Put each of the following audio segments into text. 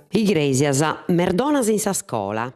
Igrèsias, merdonas in sa scola.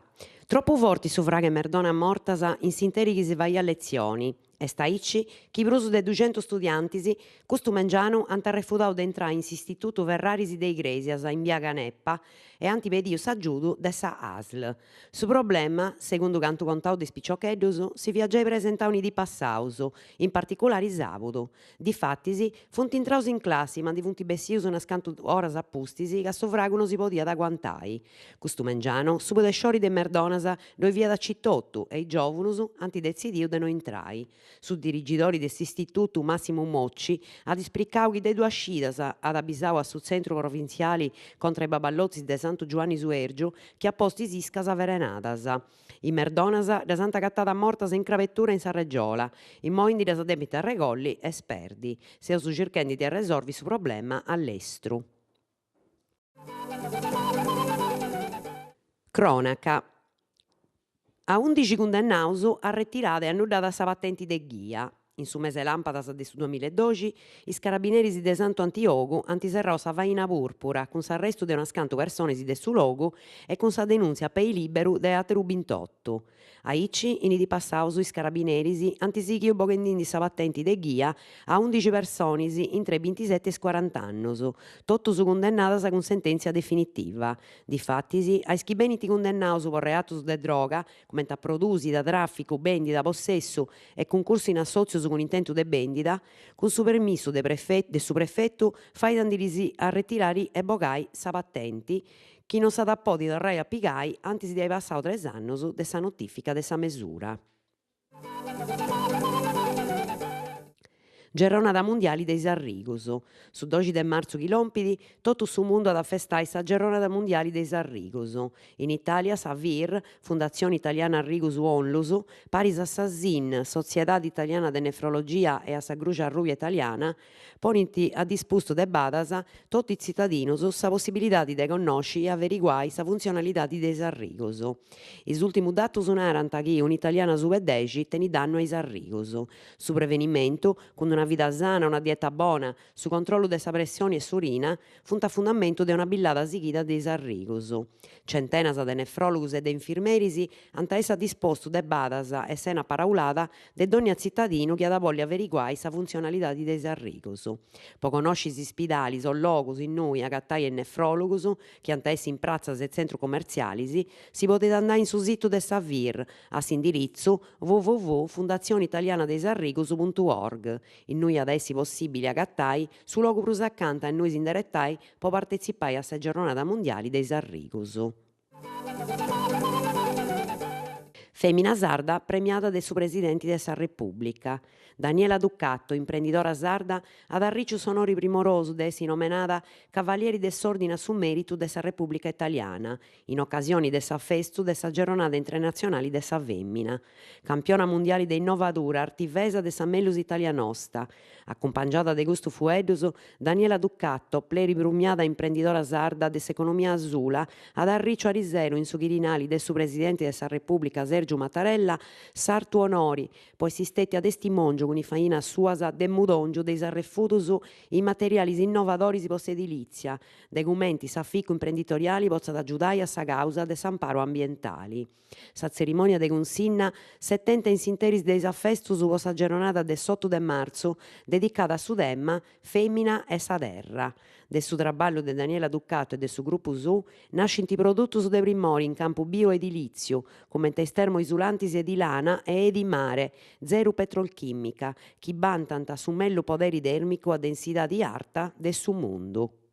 Tropu forti su fragu 'e merdonas mortas in s'interi chi si faiat letzioni. Est aici chi prus de duxentus studiantis custu mengianu ant arrefudau de intrai in s'istitutu Ferraris de Igrèsias in bia Canepa e ant pediu s'agiudu de sa ASL. Su problema, segundu cantu contau de is piciocheddus, si fiat giai presentau in is diis passaus, in particulari sàbudu. Difatis, funt intraus in classi ma ndi funt bessius unas cantu oras a pustis ca su fragu no si podiat aguantai. Custu mengianu su pudesciori de merdonas ddoi fiat acitotu e is giòvunus ant detzidiu de no intrai. Su dirigidori de s'istitutu Massimu Mocci at spricau chi de duas cidas at abisau a su tzentru provintziali contra is baballotis de Santu Giuanni Suèrgiu chi at postu is iscas averenadas. Is merdonas ddas ant agatadas mortas in crabetura in s'arregiola, immoi ndi ddas depint arregolli e sperdi. Seus circhendi de arresolvi su problema a lestru. Crònaca. A undixi cundennaus arretirada e annuddada sa patenti de ghia. In su mese 'e làmpadas de su duamillaedoxi, is carabineris de Santu Antiogu ant serrau sa faina pùrpura cun s'arrestu de unas cantu personis de su logu e cun sa denùntzia a pei lìberu de àteru bintotu. Aici, in is diis passaus is carabineris ant sighiu boghendindi sa patenti de ghia a undixi personis intre is bintiseti e is cuarant'annus, totus cundennadas cun sentèntzia definitiva. Difatis, a is chi benint cundennaus po reatus de droga, cumenti a prodùsida, tràficu, bèndida, possessu e cuncursu in assòtzius cun intentu de bèndida, cun su permissu de de su prefetu fait a ndi ddis arretirari e bogai sa patenti chi non s'at a podi torrai a pigai antis de ai passau tres annus de sa notìfica de sa mesura. Gerronada mundiali de is arrigus. Su doxi de martzu chi lompit, totu su mundu at a festai sa Gerronada mundiali de is arrigus. In Itàlia sa FIR, Fundatzioni Italiana Arrigus Onlus, paris a sa SIN, Sotziedadi Italiana de Nefrologia e a sa Gruxi Arrubia Italiana, ponint a dispustu de badas totu is tzitadinus sa possibilidadi de connosci e averiguai sa funtzionalidadi de is arrigus. Is ùltimus datus narant chi un'italianu asuba 'e dexi tenit dannu a is arrigus. Su prevenimentu, cun una vida sana, una dieta bona, su controllu de sa pressioni e s'urina, funt a fundamentu de una billada sighida de is arrigus. Centenas de nefròlogus e de infirmeris ant a essi a dispostu de badas e sena aparaulada de dònnia tzitadinu chi at a bolli averiguai sa funtzionalidadi de is arrigus. Po connosci is ispidalis o logus innui agatai is nefròlogus, chi ant a essi in pratzas e tzentrus comertzialis, si podit andai in su situ de sa FIR a s'indiritzu www fundatzioni italiana de is arrigus puntu org, innui at a essi possìbili agatai su logu prus acanta innui s'inderetai po partetzipai a sa Giorronada Mundiali de is Arrigus. Fèmina sarda premiada de su Presidenti de sa Repùblica. Daniela Ducato, imprendidora sarda, at arriciu s'onori primorosu de essi nomenada Cavalieri de s'Òrdine a su Mèritu de sa Repùblica Italiana, in ocasioni de s'afestu de sa Gerronada Internatzionali de sa Fèmina. Campiona mundiali de innovadura, artivesa de sa mellus Italia nosta. Acumpangiada de custus fueddus, Daniela Ducato, pleripremiada imprendidora sarda de s'economia asula, at arriciu ariseru in su Quirinali de su Presidenti de sa Repùblica Sergiu Mattarella s'artu onori po essi stètia testimòngiu cun is fainas suas de mudòngiu de is arrefudus in materialis innovadoris po s'edilìtzia, de cumenti s'aficu imprenditoriali potzat agiudai a sa càusa de s'amparu ambientali. Sa tzerimònia de cunsinna s'est tenta in s'interis de is afestus po sa gerronada de s'otu de martzu dedicada a su tema Fèmina e sa terra. De su traballu de Daniela Ducato e de su grupu suu nascint produtus de primori in campu bioedilìtziu, cumenti a is termoisulantis Edilana e Edimare, zeru petrolchìmica, chi bantant su mellus poderi tèrmicu a densidadi arta de su mundu.